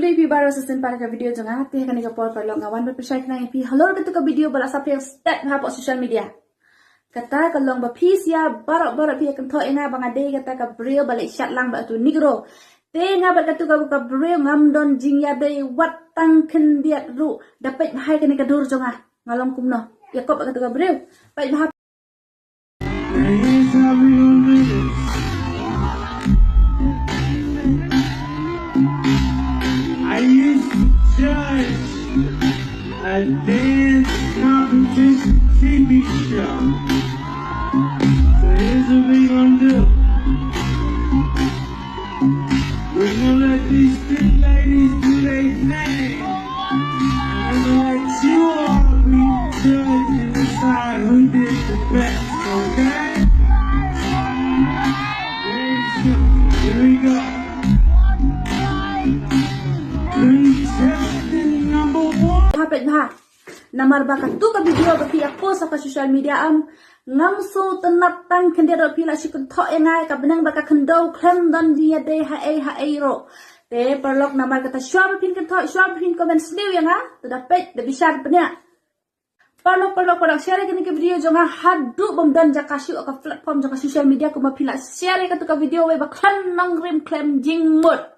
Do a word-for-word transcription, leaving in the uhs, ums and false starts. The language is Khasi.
Phi baroh sa sngewbha ïa ka video jong nga, te ha kane ka por paralok nga wan ban pynshai khnang ïa phi halor katu ka video ba la saphriang stet hapoh social media. Kata ka long ba phi sha baroh baroh phi ïa kynthoh ïa nga ba nga dei kata ka briew ba leh shat lang bad utu u Negro. Te nga bad katu ka, ka briew ngam don jingïadei wat tang khyndiat ruh. Da peit bha ïa kane ka dur jong nga, nga long kumno ïa kop bad katu ka briew. Peit bha. Now here's how we gonna do this. I used to judge a dance competition T V show. So here's what we gonna do. We're gonna let these three ladies do their thing. I'm gonna let you all be judge and decide who did the best, okay? Very simple. Here we go. Contestant number one. Bha, peit bha. Namar ba katu ka video ba phi ïa post ha ka social media, em, ngam sngewtynnat tang khyndiat ruh. Phi la shu kynthoh ïa nga ïa ka bneng bad ka khyndew, khlem don jingïadei ha ei ha ei ruh. Te paralok, namar kata shuwa ba phin kynthoh, shuwa ba phin comment sniew ïa nga, to da peit, da bishar bniah. Paralok, paralok, paralok, share ïa kane ka video jong nga haduh bym don jaka shuh ha ka platform jong ka social media, kumba phi la share ïa katu ka video wei ba khlem nongrim khlem jingmut.